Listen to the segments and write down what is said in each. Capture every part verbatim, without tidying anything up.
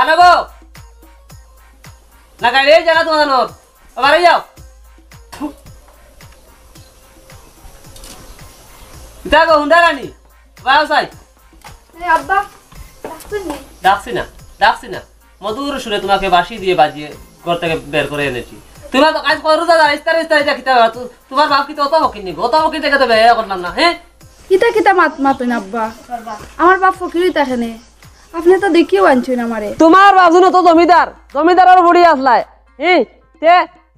যাবো। না গাড়ি এই জায়গা তোমার জানো। বাবা, এই যাও। যাবো, হুন্ডা রানি। বাবা, চাই। এ আব্বা, ডাকছেন নি? ডাকছি না, ডাকছি না। মধুর সুরে তোমাকে বাঁশি দিয়ে বাজিয়ে ঘর থেকে বের করে এনেছি। তোমরা তো কাজ করো দাদা, ইস্তারি ইস্তারি দেখতে হবে। তু-, তোমার বাপ কি তো অত ফকির নি? অত ফকির দেখে তো বিয়া করলাম না, হ্যাঁ? ইতা কিতা মাত মাতইন আব্বা? আমার বাপ ফকির অইতা কেনে? আপনে তো দেখিও আনছইন আমারে। তোমার বাপ হুনো তো জমিদার, জমিদারর বুড়ি আসলায়। হি, তে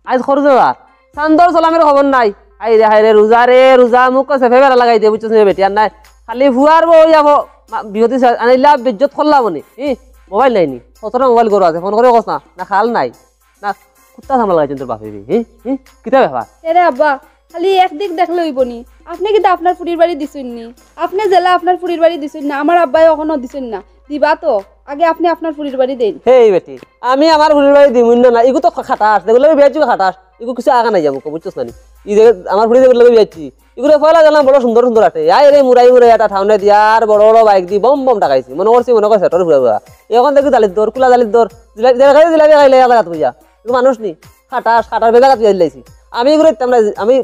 আইজ খরচ হাজার। চান্দর সালামির খবর নাই। হায় রে, হায় রে, রোজা রে, রোজা, মুখ সেফে বেড়া লাগাই দে, বুঝছস নি বেটি, আর নাই। খালি ফুয়ার বউ যাবো, মা-, বিহতি সা-, আনিলা বেইজ্জত করলা বনে। হি, মোবাইল নাই নি? কতটা মোবাইল গরু আছে, ফোন করে কস না, না খাল নাই। না, কুত্তা সামলা লাগাইছইন তোর বাপে, হি, হি, কিতা ব্যাপার? এরে আব্বা, খালি একদিক দেখলে অইবো নি? আপনে কিতা আপনার ফুড়ির বাড়ি দিছইন নি? আপনে যেলা আপনার ফুড়ির বাড়ি দিছইন না, আমার আব্বায় অখনো দিছইন না। দিবা তো, আগে আপনে আপনার ফুড়ির বাড়ি দেইন। হেই বেটি, আমি আমার ফুড়ির বাড়ি দিমু না, না, ইগু তো খাটাস, দেখলে আমি বিয়াচ্ছি খাটাস, ইগু কিছু আগা নাই যাবো, বুঝছস না নি? ই যে আমার ফুড়ি দেখলে বিয়াচ্ছি, ইগুরে পয়লা জানলাম বড় সুন্দর সুন্দর আটে। আয় রে মুরাই মুরাই এটা ঠাউনে দিয়া আর বড় বড় বাইক দি বম বম টাকাইছি। মনে করছি, মনে করছে, তোর ফুরা ফুরা। এখন দেখি জালির দর, কুলা জালির দর, জিলাপি, দেখা যায় জিলাপি খাইলে এক জাগাত বইয়া। ইগু মানুষ নি, খাটাস, খাটাস বেজাগাত বইয়া দিলাইছি। আমি ইগুরে দিতাম না, আমি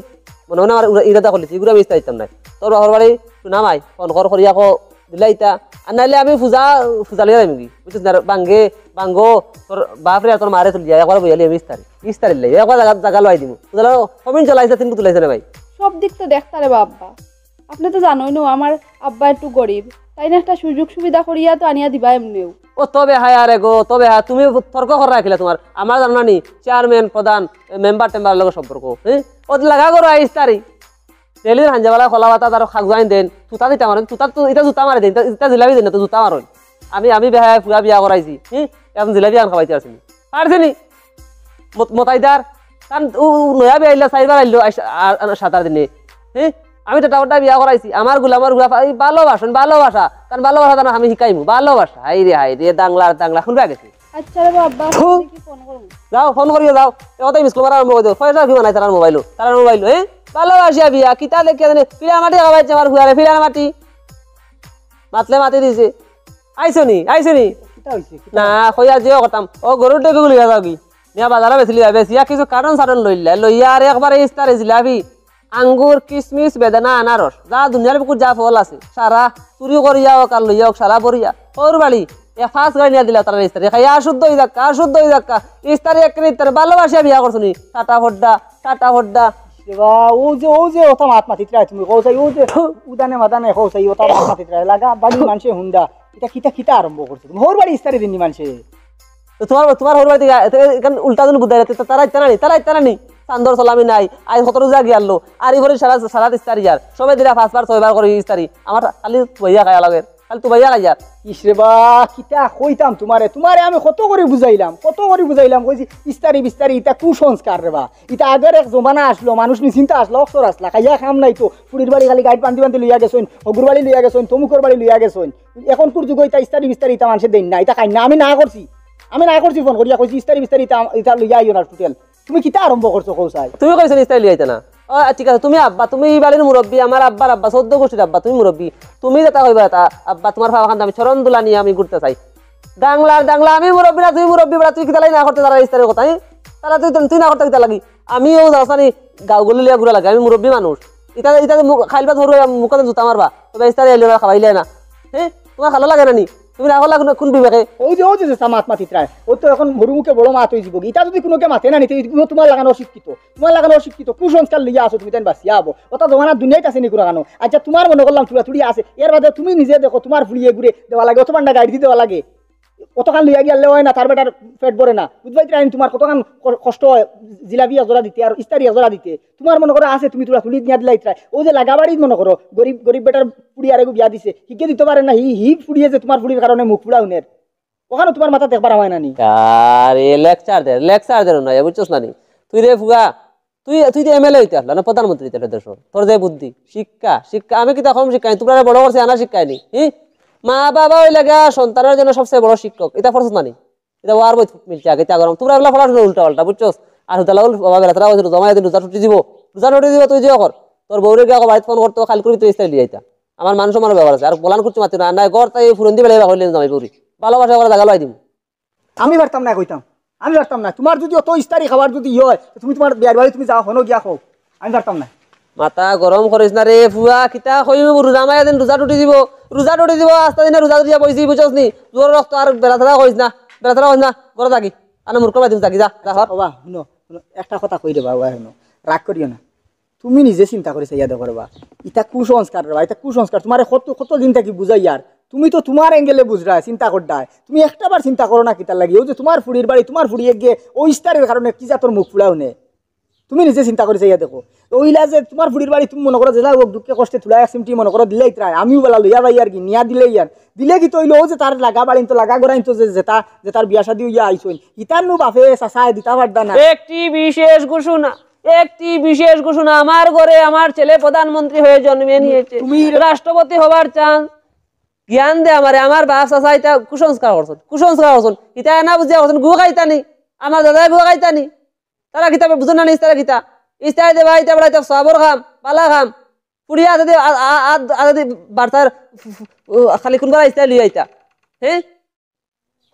মনে মনে আমার উরা-, ইরাদা করলিছি, ইগুরে আমি ইস্তা দিতাম না। তোর বাপর বাড়ি সুনাম আই, ফোন কর করিয়া কো দিলাইতা। আর নাইলে আমি পূজা, পূজা লইয়া যাইমু কি? বুঝছস না? বাঙ্গে, বাঙ্গো, তোর বাপরে আর তোর মারে তুলিয়া একবার বইয়া লই আমি ইস্তারি। ইস্তারি লই, একবার জাগা, জাগা লই দিমু। পূজা লও, কমিন চলাইছে, তিন পুতুল আইছে না ভাই? সব দিক তো দেখতা রে বাবা। আপনে তো জানইন, আমার আব্বা একটু গরিব, তাইন একটা সুযোগ সুবিধা করিয়া তো আনিয়া দিবা এমনেও। ও তবে হায় আরে গো, তবে হায়, তুমি তর্ক করা রাখিলা তোমার, আমার জানো না নি, চেয়ারম্যান, প্রধান, মেম্বার টেম্বার লগে সম্পর্ক, হ্যাঁ? ও লাগা করো আইস তারি। ডেলির হাঞ্জাবালা খোলা বাতা তার খাগুয়াইন দেন, তুতা দিতা মারেন, তুতা তো, ইটা জুতা মারে দেন, ইটা, ইটা জিলাপি দেন না তো জুতা মারইন। আমি, আমি বেহায় ফুয়া বিয়া করাইছি, হ্যাঁ? এখন জিলাপি আন খাওয়াইতে পারছি নি। পারছি নি? মত-, মতাইদার, তান উ, উ নয়া বিয়া আইলা, চাইরবার আইলো, আইস-, আর, আর সাত আট দিনে। হে? আমি তো টাউরটা বিয়া করাইছি। আমার গুলামর গুলা ফা-, এই ভালোবাসা, ভালোবাসা। তান ভালোবাসা তান আমি শিখাইমু। ভালোবাসা। হায় রে, হায় রে, দাংলা, দাংলা, কোন বিয়া গেছে? আচ্ছা রে বাবা, ফোন করমু। যাও, ফোন করিও যাও। এ কথাই মিস কল মারা আরম্ভ করে দিও। পয়সা কি বানাই তার মোবাইলো? তার মোবাইলো, হ্যাঁ? ভালোবাসিয়া বিয়া, কিতা দেখিয়া জানে? পিলা মাটি খাওয়াইছে আমার ফুয়ারে, পিলা মাটি। মাতলে মাতি দিছে। আইছো নি, আইছো নি? কিতা হইছে? কিতা না, হইছে? কইয়া যেও কথাম। ও গরুর ডেকে গুলি যাও কি? নিয়া বাজারে বেচিলি যাবে। বেচিয়া কিছু কার্টন সার্টন লইলা। লইয়া আর একবারে ইস্তারে জিলাপি, আঙ্গুর, কিশমিশ, বেদানা, আনারস। যা দুনিয়ার বুকুত যা ফল আছে। সারা চুরি করিয়া হোক আর লইয়া হোক, সারা বরিয়া। ওর বাড়ি, এ ফাঁস গাড়ি নিয়া দিলা তারা ইস্তারে। খাইয়া আর শুদ্ধ হই যাক্কা, আর শুদ্ধ হই যাক্কা। ইস্তারে এক ইস্তারে ভালোবাসিয়া বিয়া করছো নি। টাটা ফড্ডা, টাটা ফড্ডা। এ বা, ও যে, ও যে ওটা মাত মাতিত রায় তুমি, কও চাই, ও যে থু। উদানে মাদানে কও চাই, ওটা মাত মাতিত রায়। লাগা, বাড়ি মানষে হুন্ডা। ইটা কিতা, কিতা আরম্ভ করছো তুমি? হউর বাড়ি ইস্তারি দিননি মানষে। তো তোমার, তোমার হউর বাড়িত গিয়া, এতে, এখান উল্টা দিন বুঝাই রাখতে, তারা ইত্তা নানি, তারা ইত্তা নানি। চান্দর সালামি নাই, আইজ কত রোজা গিয়ারলো। আর ইভরে সারা, সারা ইস্তারি আর। সবে দিলা পাঁচবার, ছয়বার করি ইস্তারি। আমার খালি বইয়া খায়া লাগে। খালি তুবাইয়া খাইয়ার। ইস রে বা, কিতা কইতাম তোমারে, তোমারে আমি কত করি বুঝাইলাম, কত করি বুঝাইলাম, কইছি ইস্তারি বিস্তারি, ইতা কুসংস্কার রে বা। ইতা আগর এক জমানা আসলো, মানুষ নিশ্চিন্তা আসলো, অক্সর আসলা, খাইয়া কাম নাই তো, ফুড়ির বাড়ি খালি গাইড বান্দি বান্দি লইয়া গেছইন, হগুর বাড়ি লইয়া গেছইন, তমুকর বাড়ি লইয়া গেছইন। এখনকুর যুগো ইতা ইস্তারি বিস্তারি ইতা মানষে দেইন না, ইতা খাইন না, আমি না করছি, আমি না করছি ফোন করিয়া কইছি ইস্তারি বিস্তারি ইতা, ইতা লইয়া আইও না টোটাল। তুমি কিতা আরম্ভ করছো কও চাই? তুমি কইছো নি ইস্তারি লইয়া আইতা না? ও, আ, ঠিক আছে, তুমি আব্বা, তুমি ই বাড়ির মুরব্বি, আমার আব্বার আব্বা, চৌদ্দ গোষ্ঠীর আব্বা, তুমি মুরব্বি। তুমি যেটা কইবা এটা, আব্বা, তোমার ফাওয়া খান্দা আমি চরণ দুলা নিয়া আমি ঘুরতে চাই। দাংলার দাংলা, আমি মুরব্বি না, তুমি মুরব্বি, বেটা, তুই কিতা লাগি না করতে তারা ইস্তারির কথা, হ্যাঁ? তারা তুই, তুই না করতে কিতা লাগি? আমিও যাওসানি গাঁও গলি লইয়া ঘুরা লাগে, আমি মুরব্বি মানুষ। ইতা, ইতা যে মুখ, খাইল ভাত হরু মুখে জুতা মারবা, তবে ইস্তারি আইলে না, খাওয়াইলে না। হ্যাঁ? তোমার ভালো লাগে না নি? তুমি না করলা কোন, কোন বিবেকে? ও যে, ও যে, যে মাত মাতিত রায়, ও তো এখন মরু মুখে বড় মাত হয়ে যাবো। ইতা যদি কোনো কে মাতে না নিতে, ইগুলো তোমার লাগানো অশিক্ষিত, তোমার লাগানো অশিক্ষিত, কুসংস্কার লইয়া আসো তুমি, তাই বাঁচিয়া হবো। ওটা জমানা দুনিয়াত আছে নি কোনো কানো। আচ্ছা, তোমার মনে করলাম তুলা তুলি আছে, এর বাদে তুমি নিজে দেখো, তোমার ফুলিয়ে ঘুরে দেওয়া লাগে, অত পান্ডা গাড়ি দিয়ে দেওয়া লাগে। কতখান লইয়া গিয়ালে হয় না, তার বেটার পেট ভরে না। বুঝবাই তো আইন তোমার কতখান ক-, কষ্ট হয়, জিলাপি এক জোড়া দিতে আর ইস্তারি এক জোড়া দিতে। তোমার মনে করো আছে, তুমি তুলা তুলি নিয়া দিলাই ইতরায়। ও যে লাগাবাড়ি মনে করো, গরিব, গরিব বেটার ফুড়ি আরেকু বিয়া দিছে, হিগে দিতে পারে না, হি, হি ফুড়িয়ে যে তোমার ফুড়ির কারণে মুখ ফুড়া উনের। ওখানে তোমার মাথাত একবার হয় না নি? আরে লেকচার দে, লেকচার দে না, বুঝছস না নি? তুই রে ফুয়া, তুই, তুই তো এমএলএ হইতে আসলা না, প্রধানমন্ত্রী হইতে আসলা দেশর। তোর যে বুদ্ধি, শিক্ষা, শিক্ষা, আমি কিতা কম শিক্ষা, তোমরা বড় করছে আনা শিক্ষা নি, হি? মা বাবা হইলে গা সন্তানের জন্য সবচেয়ে বড় শিক্ষক, এটা পড়ছস না নি? এটা ওয়ার বই মিলছে আগে, এটা গরম। তোমরা এগুলা পড়াশোনা উল্টা পাল্টা, বুঝছস? আর হুদালা উল-, বাবা বেলা তারা হইছে রোজা মাইয়া দিন রোজা ছুটি দিব, রোজা ছুটি দিব, তুই যে কর। তোর বউরে গিয়া বাড়িতে ফোন করতো, খাল করি তুই ইস্তারি লিয়ে আইতা। আমার মানুষ আমার ব্যাপার আছে, আর বলান করতে মাতিও না, আর নাই ঘর তাই ফুরন্দি বেলাই বা কইলে যামাই বউরি। ভালোবাসা করে জাগা লই দিমু। আমি পারতাম না কইতাম, আমি পারতাম না। তুমার যুদি অত ইস্তারি খাবার যুদি ই অয়, তে তুমি তুমার বিয়ার বাড়ি তুমি যাও, হনো গিয়া কও, আমি পারতাম না। মাথা গরম করিস না রে ফুয়া, কিতা কইমু, রোজা মাইয়া দিন রোজা টুটি দিব, রোজা টুটি দিব, আস্তা দিনে রোজা দিয়া বইছি, বুঝছস নি? জোর রক্ত আর বেড়াতেরা কইস না, বেড়াতেরা কইস না, ঘরো থাকি। আনে মূর্খ বাদিম থাকি, যা, যা, হর। বাবা, হুনো, হুনো, একটা কথা কই রে বাবা, হুনো, রাগ করিও না। তুমি নিজে চিন্তা করি চাইয়া দেখো রে বা, ইতা কুসংস্কার রে বা, ইতা কুসংস্কার। তুমারে কত, কত দিন থাকি বুঝাইয়ার, তুমি তো তুমার angle-এ বুঝরায়, চিন্তা কররায়। তুমি একটা বার চিন্তা করো না কিতার লাগি? অউ যে তুমার ফুড়ির বাড়ি, তুমার ফুড়িয়ে গিয়ে অউ ইস্তারির কারণে কি জাতর মুখ ফুড়া হুনে? তুমি নিজে চিন্তা করি চাইয়া দেখো। অইলা যে তুমার ফুড়ির বাড়ি তুমি মনো করো যেলা অউক দুঃখে কষ্টে তুলা এক চিমটি মনো করো দিলাইতরায়, আমিও বালা লইয়া যাইয়ার গি, নিয়া দিলাইয়ার। দিলে কিতা অইলো, অউ যে তার লাগা বাড়িন তো লাগা ঘরাইন তো যে যেতা, যেতার বিয়া শাদি অইয়া আইছইন, ইতার নু বাপে চাচায় দিতা পারতা না। একটি বিশেষ ঘোষণা, একটি বিশেষ ঘোষণা, আমার ঘরে আমার ছেলে প্রধানমন্ত্রী হয়ে জন্ম নিয়েছে, তুমি রাষ্ট্রপতি হবার চান্স। জ্ঞান দে আমারে, আমার বাপ চাচা ইতা কুসংস্কার করছইন, কুসংস্কার করছইন। ইতা এনা বুঝিয়া করছইন, গু খাইতা নি, আমার দাদায় গু খাইতা নি। তারা কিতা বুঝইন না নি, ইস্তারি কিতা? ইস্তারি দেবা, ইতা বেড়া, ইতা সওয়াবর কাম, বালা কাম। ফুড়িয়ে আতে দি, আ-, আ-, আ-, আতে দি বার্তার ফু-, ফু-, ও, খালি কুন করা ইস্তারি লইয়া আইতা? হে?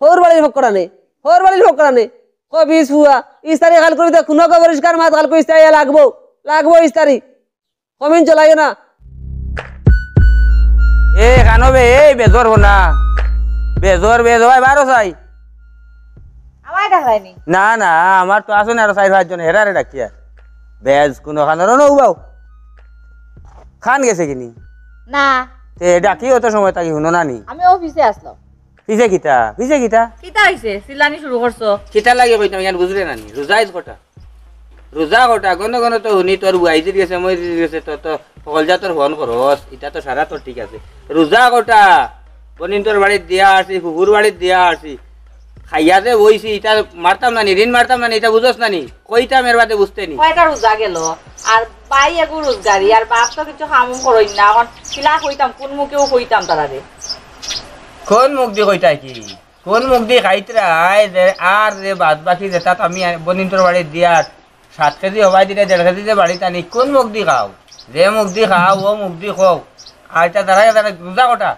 হউর বাড়ির ফকরানি, হউর বাড়ির ফকরানি। খবিস ফুয়া, ইস্তারি খাল করি দে, কুনু খবর পরিষ্কার মাত খাল করি ইস্তারি লাগবো, লাগবো ইস্তারি। কমিন চলাইও না। এ, কানো বে, এই বেজর হো না। বেজর, বেজর, ভাই, বারো চাই। আমায় ডাকায়নি। না, না, আমার তো আছে না আরো চাইর পাঁচজন, হেরারে ডাকিয়া। বেজ কুনু খানোর নু উবাও। খান গেছে কিনি? না। তে ডাকি অত সময় থাকি হুনো না নি? আমি অফিসে আসলাম। পিছে কিতা? পিছে কিতা? কিতা হইছে? চিল্লানি শুরু করছো? কিতা লাগে কইতাম, ইয়ান বুঝরে না নি? রোজা ইজ কটা? রোজা কটা? ঘন ঘন তো হুনি তোর বুয়াইজির গেছে, মইজির গেছে, তো, তো হকল জাতর ফোন করস, ইটা তো সারা তোর ঠিক আছে। রোজা কটা? বনিন্তর বাড়িত দিয়া আসি, ফুফুর বাড়িত দিয়া আসি। খাইয়া যে বইছি, ইটা মারতাম না নি, ঋণ মারতাম না নি, ইটা বুঝস না নি? কইতাম এর বাদে বুঝতে নি। কয়টা রোজা গেল? আর ভাই এগু রোজগারি, আর বাপ তো কিছু কাম করইন না। এখন কিলা কইতাম, কোন মুখেও কইতাম তারারে? কোন মুখ দি কইতায় কি? কোন মুখ দি খাইতরায় যে আর যে বাদ বাকি যেটা তো আমি বনিন্তর বাড়িত দিয়ার সাত কেজি হবাই দিলে দেড় কেজি যে বাড়িত আনি, কোন মুখ দি খাও? যে মুখ দি খাও, ও মুখ দি খাও। আর ইটা দাঁড়াই দাঁড়াই রোজা কটা?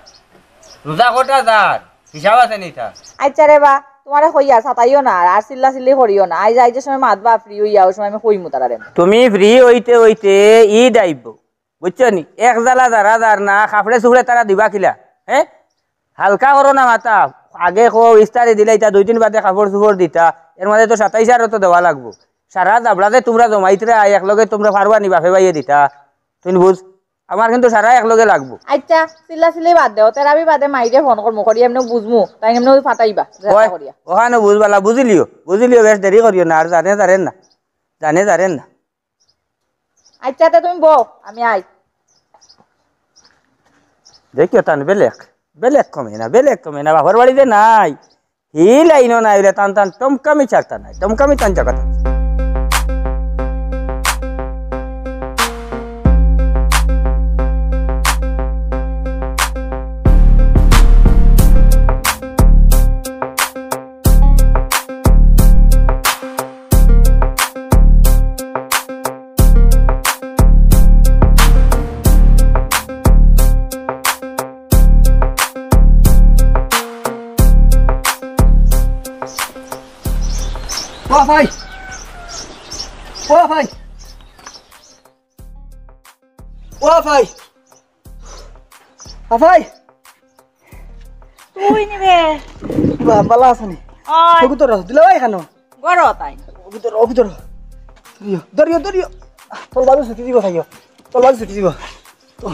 রোজা কটা যার? হিসাব আছে নি ইটা? আচ্ছা রে বা, তুমারে কইয়া সাতাইও না, আর চিল্লা চিল্লি করিও না। আইজ, আইজ যে সময় মাত বা ফ্রি অইয়া, ওই সময় আমি কইমু তারারে। তুমি ফ্রি অইতে অইতে ইদ আইবো, বুঝছো নি? এক জ্বালা যারা যার না, কাপড়ে চুপড়ে তারা দিবা কিলা? হ্যাঁ, হালকা করো না মাথা। আগে কও ইস্তারি দিলা, ইটা দুই দিন বাদে কাপড় চুপড় দিতা, এর মাঝে তো সাতাইশ আরো তো দেওয়া লাগবো। সারা জাবড়া যে তুমরা জমাইতরায়, একলগে তুমরা পারবা নি বাপে ভাইয়ে দিতা? তুমি বুঝ, আমার কিন্তু সারা একলগে লাগবো। আচ্ছা, চিল্লা চিল্লি বাদ দেও, তেরাবি বাদে মাইরে ফোন করমু, করি এমনে বুঝমু, তাই এমনে ফাটাইবা, যেটা ওই, করিয়া। ওখানে বুঝবালা, বুঝিলিও, বুঝিলিও, বেশ দেরি করিও না, আর জানে জানেন না, জানে জানেন না। আচ্ছা, তে তুমি বও, আমি আই। দেখিও তান বেলেক, বেলেক কমে না, বেলেক কমে না, বাপর বাড়িতে নাই। হি লাইনও নাই রে, তান তান টমকামি ছাড়তা নাই, টমকামি তান জাগাত। ও ভাই, ও ভাই, ও ভাই, আ ভাই। তুই নিবে? বা-, বালা আছনি? ওই। ওগু তোর, দিলা ভাই খানো? গরো তাই। ওগু তোর, ওগু তোর। ধরিও, ধরিও, ধরিও। তোর বাজু ছুটি দিব খাইও। তোর বাজু ছুটি দিব। তো।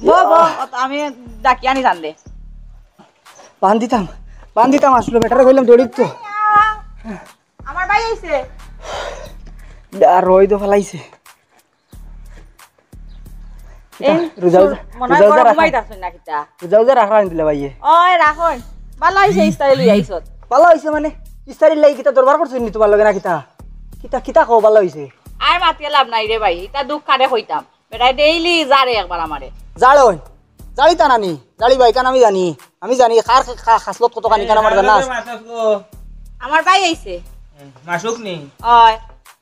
বো, বো, অত আমি ডাকি আনি জান দে। বান্ধিতাম, বান্ধিতাম আসলে বেটারে কইলাম দৌড়িত তো। আমার ভাই আইছে। আর রই তো ফালাইছে। এই, রোজা, রোজা, মনে হয় রোজা, রোজা বড় রাখা। ঘুমাইতাছইন না কিতা? রোজা, রোজা রাখা আনি দিলে ভাইয়ে। ওই রাখইন। ভালা অইছে ইস্তারি লই আইছত। ভালা অইছে মানে? ইস্তারির লাগি কিতা দরবার করছইন নি তোমার লগে না কিতা? কিতা, কিতা কও ভালা অইছে? আর মাতিয়া লাভ নাই রে ভাই, ইতা দুঃখ কারে কইতাম। বেটায় ডেইলি জারে একবার আমারে। জাড়ইন। জাড়িতা না নি? জাড়ি ভাই, কান আমি জানি। আমি জানি কার খা-, খাসলত কতখানি কান আমার জানা আছে। আমার ভাই আইছে। মাসুক নি? ওই।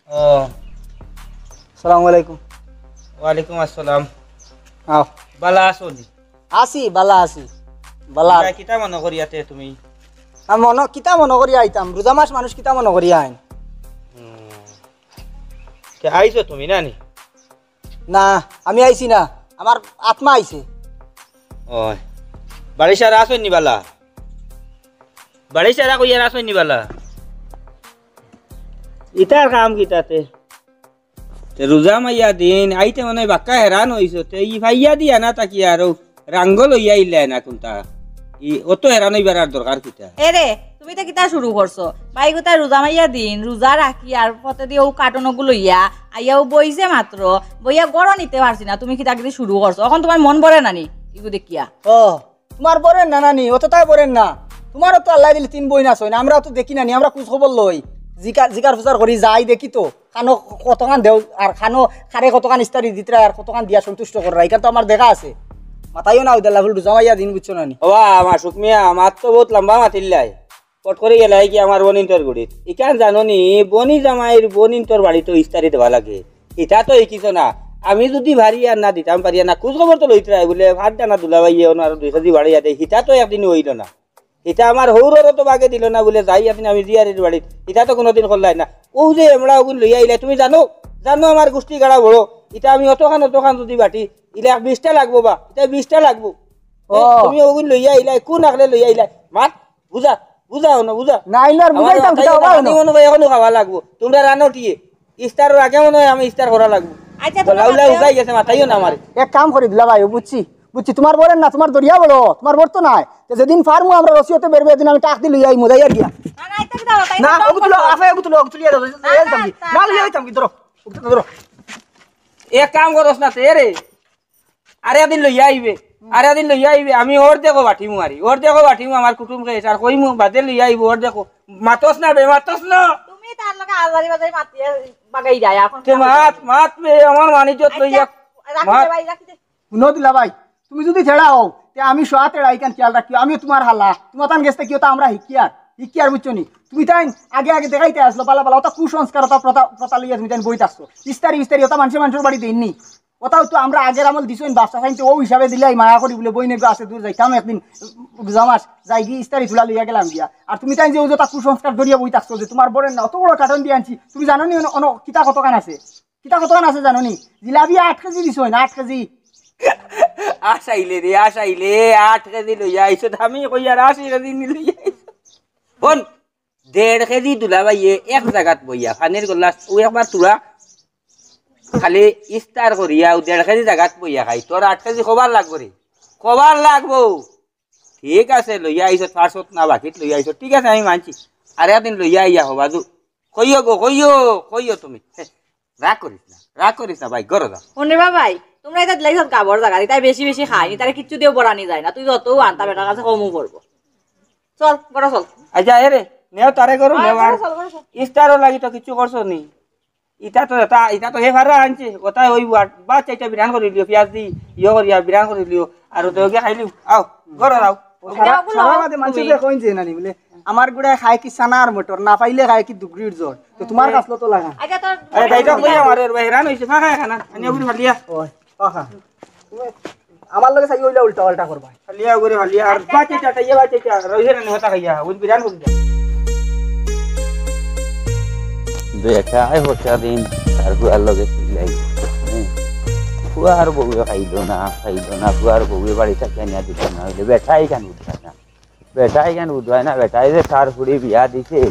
ও। আসসালামু আলাইকুম। ওয়ালাইকুম আসসালাম। আও। বালা আছো নি? আছি, বালা আছি। বালা। ইয়া, কিতা মনো করিয়াতে তুমি? না, মনো, কিতা মনো করিয়া আইতাম? রোজা মাস মানুষ কিতা মনো করিয়া আইন? হুম। কে আইছো তুমি না নি? না, আমি আইছি না, আমার আত্মা আইছে। ওই, বাড়ি সারা আছইন নি বালা? বাড়ি সারা কইয়ার আছইন নি বালা? ইতার কাম কিতাতে? তে রোজা মাইয়া দিন, আইতে মনে অয় বাক্কা হেরান অইছো। তে ই ফাইয়া দিয়া না তাকি আরো রাঙ্গ লইয়া আইলায় না কুনটা? ই অত হেরান অইবার আর দরকার কিতা? এরে, তুমি তো কিতা শুরু করছো? বাইগুতা রোজা মাইয়া দিন, রোজা রাখি আর পথে দিয়ে ও কার্টন ওগু লইয়া আইয়া ও বইছে মাত্র, বইয়া গড় নিতে পারছি না, তুমি কিতা কিতা শুরু করছো? অখন তুমার মন ভরে না নি ইগু দেখিয়া? ও, তুমার ভরে না নানি, অততায় ভরে না। তুমারও তো আল্লায় দিলে তিন বইন আছইন, আমরাও তো দেখি না নি, আমরা খোঁজ খবর লই, জিকার জিকার ফুচার করি, যাই দেখি তো। কানো কতখান দেও, আর কানো কারে কতখান ইস্তারি দিতরা, আর কতখান দিয়া সন্তুষ্ট কররা, ইখান তো আমার দেখা আছে। মাতাইও না, ওই দাল্লা ফুল রোজা মাইয়া দিন, বুঝছো না নি? ওবা, আমার সুখ মিয়া, আমার তো বহুত লম্বা মাতিল্লাই। পট করি গেলাই কি আমার বইনিন্তর গুড়িত। ইখান জানো নি, বইনি জামাইর বইনিন্তর বাড়িত ইস্তারি দেওয়া লাগে। ইতা তো হিকিছো না। আমি যুদি পারি আর না দিতাম পারি আর না, খোঁজ খবর তো লইতরায় বুলে, ভাত দানা দুলাভাইয়ে অনো আরো দুই কেজি বাড়াইয়া দেয়। ইতা তো একদিনও অইলো না। ইতা আমার হউররও তো বাগে দিলো না বুলে, যাই একদিন আমি জিয়ারির বাড়িত। ইতা তো কুনুদিন করলায় না। অউ যে এমড়া অগুন লইয়া আইলায়, তুমি জানো? জানো আমার গুষ্টি গাড়া বড়। ইতা আমি অতখান, অতখান যুদি বাটি, ইলা এক বিশটা লাগবো বা, ইতা বিশটা লাগবো। এ, ও। তুমি অগুন লইয়া আইলায়, কুন আকলে লইয়া আইলায়? মাত, বুঝা, বুঝা অনো, বুঝা। না আইলে আর আমার বুঝাইতাম মাথায় কিতা, অনো ওবা পানি অনো। মনে অয় অখনো খাওয়া লাগবো। তুমরা রানো টিয়ে। ইস্তারর আগে মনে অয় আমি ইস্তার করা লাগবো। আচ্ছা, গলা উলা হুকাই গেছে, মাতাইও না আমারে। এক কাম করি দুলাভাই, বুঝছি, বুঝছি, তুমার বরের না, তুমার দরিয়া বড়, তুমার বর তো নাই। তে যেদিন পারমু আমরা রসিয়তে বেরবে, এদিন আমি টাক দি লইয়া আইমু, যাইয়ার গিয়া। না, না, ইতা কিতা কথা, ইতা না, অগু তুলো, আফা, অগু তুলো, অগু তুলিয়া ধরো, না, এই না, যামগি। না, না, না। লইয়া যামগি, ধরো। অগু তুলো, ধরো। এক কাম করস না তে রে। আরে এদিন লইয়া আইবে, আরে এদিন লইয়া আইবে, আমি অর্ধেকও বাটিমু আরি, অর্ধেকও বাটিমু, আমার কুটুম খেয়েছে, আর কইমু বাদে লইয়া আইবো অর্ধেকও। মাতস না বে, মাতস না। তুমি তার লগে আজারি বাজারি মাতিয়ে বাগাই যায়, এখন তে মাত, মাত বে, আমার মানিজ্জত লইয়া। আচ্ছা, রাখি দে মাত। ভাই, রাখি দে। হুনো দুলাভাই, তুমি যুদি ছেড়া হও, তে আমি সোয়া তেড়া ইখান খেয়াল রাখিও, আমিও তুমার হালা, তুমার তান গেছ থাকি কিতা আমরা হিকিয়ার, হিকিয়ার বুঝছো নি? তুমি তাইন আগে আগে দেখাইতে আসলো, বালা বালা, ওটা কুসংস্কার, ওটা প্রথা, প্রথা লইয়া তুমি তাইন বই থাকছো। ইস্তারি, ইস্তারি, ওটা মানষে মানষর বাড়ি দেইন নি। ওটাও তো আমরা আগের আমল দিছইন, বাপসাব চাইন তে, অউ হিসাবে দিলাইমু, মায়া করি বুলে, বইন এগু আছে, দূর যাইতাম একদিন, রোজা মাস, যাইগি ইস্তারি তুলা লইয়া গেলাম গিয়া। আর তুমি তাইন যে অউ যে তা কুসংস্কার ধরিয়া বই থাকছো যে তুমার বরের না, অত বড় কার্টন দিয়া আনছি, তুমি জানো নি অনো, অনো কিতা কতখান আছে? কিতা কতখান আছে জানো নি? জিলাপি আট কেজি দিছইন, আট কেজি। আশাইলে রে, আশাইলে, আট কেজি লইয়া আইছো, আমি কইয়ার আশি কেজি নি লইয়া আইছো। হুন, দেড় কেজি দুলাভাইয়ে এক জাগাত বইয়া, পানির গল্লা, অউ একবার তুলা, খালি ইস্তার করিয়া, অউ দেড় কেজি জাগাত বইয়া খাই, তোর আট কেজি কবার লাগবো রে? কবার লাগবো? ঠিক আছে, লইয়া আইছো, পাঁচশত না বাকিত লইয়া আইছো, ঠিক আছে, আমি মানছি। আরেকদিন লইয়া আইয়া হবা যু, কইও গো, কইও, কইও তুমি। হে, রাগ করিস না, রাগ করিস না ভাই, ঘরো যা। হুনরে বা ভাই, তুমরা ইতা দিলাইছো গাবর জাগাত, ইতায় বেশি বেশি খায়, ইতারে কিচ্ছু দিয়াও বড়ানি যায় না, তুই যতউ আনতা বেটার কাছে কমউ পড়বো। চল, ঘরো চল। আচ্ছা, এ রে, নেও তারে ঘরো, আয়, নেও আর। ঘরো চল, ঘরো চল। ইস্তারও লাগি তো কিচ্ছু করছো নি। ইতা তো, ইতা, ইতা তো হে ফারা আনছে, কথায় অইবো আর, বা চাইটা বিরান করি লিও, পিয়াজ দি, ইয়ো করিয়া বিরান করি লিও, আর তো ওকে খাইলিও, আও, ঘরো আও। যাও, বলো। সবার মাঝে মানুষে তুমি যে কইন যে নানি বলে, আমার গুড়ায় খায় কি সানার মটর, না পাইলে খায় কি দুগরির জল। তো তুমার কাছলো তো লাগা। আচ্ছা, তোর আরে, তাই তো কই আমার, ওর ভাই হেরান হইছে, খা, খা, খানা, আনিয়া বুড়ি ফালিয়া। ওই, খা, খা। আমার লগে চাই অইলা উল্টা পাল্টা করবা। ফালিয়া করে ফালিয়া, আর বাচ্চা চাটা, ইয়ে বাচ্চা চা, রইছে না, হতা খাইয়া, ওই বিরান করে যা। বেটায় হতা দিন, তার ফুয়ার লগে চিল্লাই। হ্যাঁ। ফুয়ার বউয়ে খাইলো না, খাইলো না, ফুয়ার বউয়ে বাড়ি থাকি আনিয়া দিল না, অইলে বেটায় কেন উঠবে না? বেটায় কেন উঠবে না? বেটায় যে তার ফুড়ি বিয়া দিছে,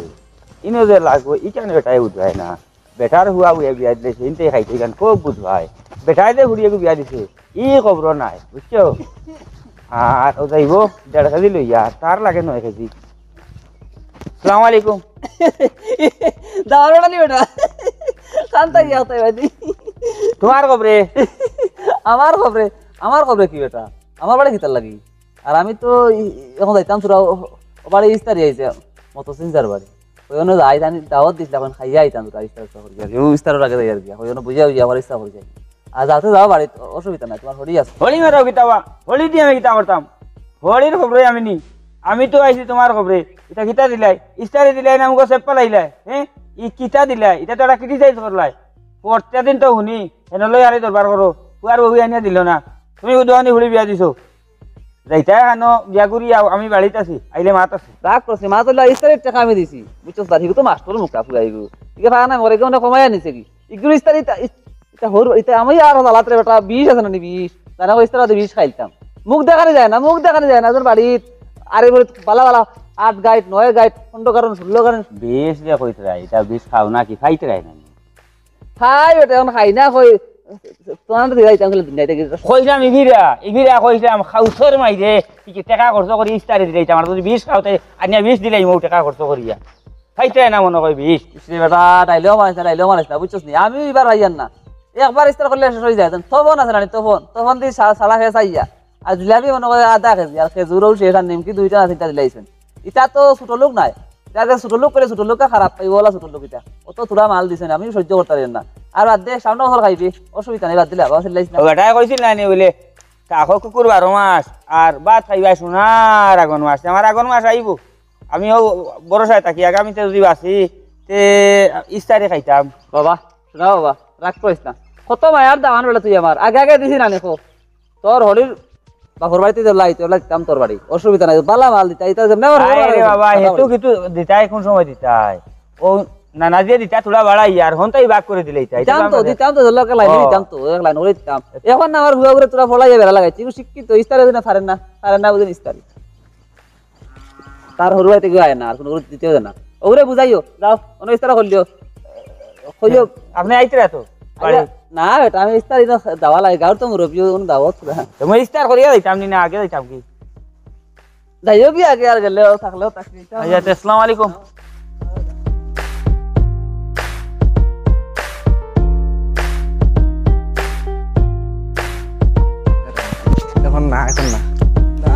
ইনো যে লাগবো, ই কেন বেটায় উঠবে না? বেটার ফুয়া বউয়ে বিয়া দিলে, সেনতে খাইতে কেন খুব বুঝবায়। বেটায় যে ফুড়ি এগু বিয়া দিছে, ই খবর নাই, বুঝছো? আর ও যাইবো দেড় কেজি লইয়া, তার লাগে নয় কেজি। সালাম আলাইকুম। দাওয়ার বেটা নি বেটা। কান্তা গিয়া তাই বাদি। তোমার খবরে? আমার খবরে? আমার খবরে কি বেটা? আমার বাড়ি কিতার লাগি? আর আমি তো ই-, এখন যাইতাম তোরা ও, ও বাড়ি ইস্তারি আইছে, মতো সিনজার বাড়ি। ওই অন্য যাই জানি দাওয়াত দিছিল, এখন খাইয়া আইতাম তোরা ইস্তার ইস্তার করি আর কি। ও ইস্তারর আগে যাই আর কি। ওই অন্য বুঝিয়া বুঝিয়া আমার ইস্তার করি যাই। আর যাতে যাও বাড়িত, অ-, অসুবিধা নাই, তোমার হরি আছে। হরি মারাও কিতা বা? হরি দি আমি কিতা করতাম? হরির খবরে আমি নি। আমি তো আইছি তোমার খবরে। ইতা কিতা দিলাই? ইস্তারি দিলাই না, মুখো সেপ্পা লাইলাই? হ্যাঁ? ই কিতা দিলাই? ইতা তো একটা criticize করলাই। প্রত্যেক দিন তো হুনি, হেন লই আরে দরবার করো। ফুয়ার বউয়ে আনিয়া দিল না। তুমি উদুয়ানি ফুড়ি বিয়া দিছো। যাইতায় কেনে? বিয়া করি আও, আমি বাড়িত আছি, আইলে মাত আছে। রাগ করছে, মাত অইলে ইস্তারির টেকা আমি দিছি। বুঝছস না? হিগু তো মাস্টর মুখা ফুরাইগু। ইগে ফানা মরে গেলে কমাইয়া নিছে কি? ইগুর ইস্তারি ইতা, ইস-, ইতা হর, ইতা আমি আর হালাত রে বেটা, বিষ আছে না নি বিষ? জানা কই ইস্তার বাদে বিষ খাইলতাম। মুখ দেখানি যায় না, মুখ দেখানি যায় না। একজন বাড়িত, আরে বলে বালা বালা, আট গাইট, নয় গাইট, পনেরো কারণ, ষোলো কারণ। বিষ যে কইতরায়, ইতা বিষ খাও না কি? খাইতরায় না নি? খাই বেটা, এখন খাই না, কই, তোমার তো দিলাই, তাহলে দিন যাইতে গেছে। কইলাম ইগিরা, ইগিরা কইলাম, খাউসর মাইরে, কি কি টেকা খরচ করি ইস্তারি দিলাই, আমার যদি বিষ খাওতে, আনিয়া বিষ দিলাই, মৌ টেকা খরচ করিয়া। খাইতে না মনে কয় বিষ। ইসরে বেটা, ডাইলেও মারিস না, ডাইলেও মারিস না, বুঝছস নি? আমি এবার ভাইয়ার না। একবার ইস্তার করলে শেষ অই যায়। তখন আছে না নি, তখন, তখন দি সা-, সালা খেয়ে চাইয়া। আর জিলাপি মনে করে আধা কেজি, আর খেজুরও শেষ, আর নিমকি দুইটা না তিনটা দিলাইছেন। ইতা তো ছোট লোক নাই। ইতা যে ছোট লোক করে ছোট লোককে খারাপ পাইবো, ওলা ছোট লোক ইতা। অত থুড়া মাল দিছে না, আমি সহ্য করতে পারি না। আর বাদ দে, সামনে বছর খাইবি, অসুবিধা নাই, বাদ দিলে আবার চিল্লাইস না। ও বেটায় কইছিল না নি বলে, "কাকো কুকুর বারো মাস, আর ভাত খাইবা সোনার আগন মাস।" আমার আগন মাস আইবো, আমি ও ভরসায় থাকি, আগামীতে যদি বাঁচি, তে ইস্তারি খাইতাম। বাবা, শোনা বাবা, রাগ করিস না। কত মায়ার দামান বেটা তুই আমার, আগে আগে দিছি না নি কো। তোর হরির বাপর বাড়িতে যে লাই, তোর লাগতাম তোর বাড়ি, অসুবিধা নাই, বালা মাল দিতা, ইতা যেমনে আমার আরে বাবা, হেতু কিন্তু দিতাই, কোন সময় দিতাই? ও নানা যে দিতা, থুড়া বাড়াই, আর হন তাই ভাগ করে দিলে ইতা, ইতা দিতাম তো, আমরা দিতাম তো, লোকে লাইন ও। দিতাম তো, এক লাইন করে দিতাম। এখন না আমার হুয়া ঘুরে তোরা ফলাই বেড়া লাগাইছি, কিন্তু শিক্ষিত, ইস্তারে দিনে পারেন না, পারেন না, বুঝেন ইস্তারি। তার হরু আইতে গিয়ে আয় না, আর কোনো দিতেও দেয় না। ওরে বুঝাইও, যাও, অন্য ইস্তারা করলিও। কইও। আপনি আইতে তো? বাড়ি? আইয়া, না, বেটা, আমি ইস্তারি না যাওয়া লাগে, গাঁর তো মুরব্বী, কোনো দাওয়াত না। তো মই ইস্তার করিয়া যাইতাম নি না, আগে যাইতাম কি? যাইও কি আগে আর গেলেও থাকলেও থাকবি। আচ্ছা, তো আসসালামু আলাইকুম। এখন না, এখন না। না,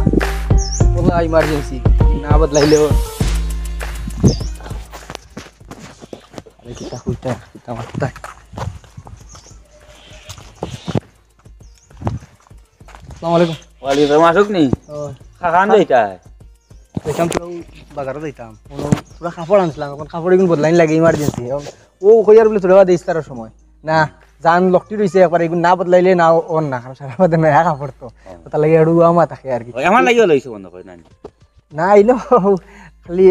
বলা emergency, না বদলাইলেও। আরে কিতা কইতা, কিতা মাততা। আসসালামু আলাইকুম। ওয়ালাইকুম আসুক নি? ও। খাখান যাইতা? যাইতাম তো বাজারো যাইতাম। কোনো পুরা কাপড় আনছিলাম, এখন কাপড় এগুন বদলাইন লাগে emergency। এখন ও কইয়ার বলে তোরা বাদে ইস্তারর সময়। না, জান লকটি রইছে একবার এগুন না বদলাইলে না অর না, কারণ সারা বাদে নয়া কাপড় তো। হ্যাঁ। তো তার লাগে একটু আমা থাকে আর কি। ওই আমার লাগিও লইছে মনে কয় না নি? না, আইলো খালি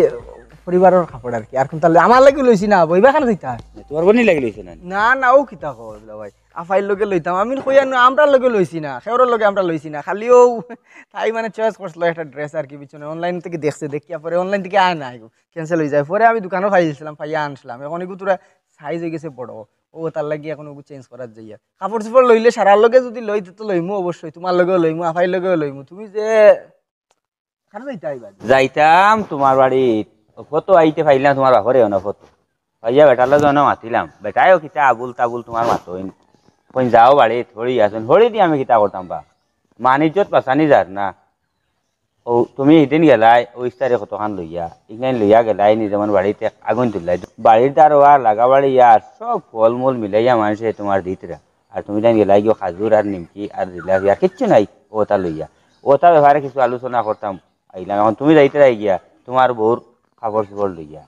পরিবারর কাপড় আর কি। আর কোন তাহলে আমার লাগি লইছি না, বইবা কেন যাইতা? তোমার বনি লাগি লইছে না নি? না, না, ও কিতা কয় দুলা ভাই? আফাইর লগে লইতাম। আমি কইয়ার না, আমরার লগে লইছি না, খেওরর লগে আমরা লইছি না। খালি ও তাই মানে choice করছিল একটা dress আর কি, পিছনে online থেকে দেখছে, দেখিয়া পরে online থেকে আয় না, এগু cancel অই যায়। পরে আমি দোকানো পাই দিছিলাম, পাইয়া আনছিলাম। এখন এগু তোরা size অই গেছে বড়, ও তার লাগি এখন ওগু change করার যাইয়া। কাপড় চোপড় লইলে সারার লগে যদি লই, তো লইমু অবশ্যই, তোমার লগেও লইমু, আফাইর লগেও লইমু। তুমি যে কার যাইতা আইবা? যাইতাম তোমার বাড়িত, ফটো আইতে পাইলাম তোমার বাপরে অনো ফটো। পাইয়া বেটার লগে অনো মাতিলাম, বেটায়ও কিতা আবুল তাবুল তোমার মাতইন। কইন যাও বাড়িত, হরি আছইন, হরি দি আমি কিতা করতাম বা? মান ইজ্জত বাঁচানি যার না। ও তুমি হিদিন গেলায়, ও ইস্তারি কতখান লইয়া, ইখান লইয়া গেলায় নি যেমন বাড়িত এক আগুন তুললায়। বাড়ির দ্বারো আর লাগা বাড়ি আর সব ফলমূল মিলাইয়া মানষে তোমার দিতরা। আর তুমি তাইন গেলায় গিয়া খাজুর আর নিমকি আর জিলাপি আর কিচ্ছু নাই, ওতা লইয়া। ওতা ব্যাপারে কিছু আলোচনা করতাম আইলাম। এখন তুমি যাইতরায় গিয়া তোমার বউর কাপড় চোপড় লইয়া।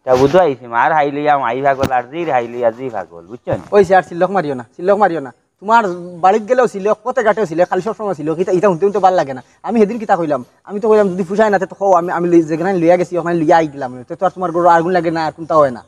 তা বুধ আইছি, মার হাই লইয়া মাই পাগল, আর জির হাই লইয়া জি পাগল, বুঝছো নি? ওই যে আর সিল্লক মারিও না, সিল্লক মারিও না। তোমার বাড়িত গেলেও সিল্লক, পথে ঘাটেও সিল্লক, খালি সব সময় সিল্লক। ইতা, ইতা হুনতে হুনতে ভালা লাগে না। আমি হিদিন কিতা কইলাম? আমি তো কইলাম, যদি ফুষায় না, তে তো কও, আমি, আমি লই-, যেখানে লইয়া গেছি, ওখানে লইয়া আইগেলাম। তে তো আর তোমার ঘরো আগুন লাগে না, আর কুনতা অয় না।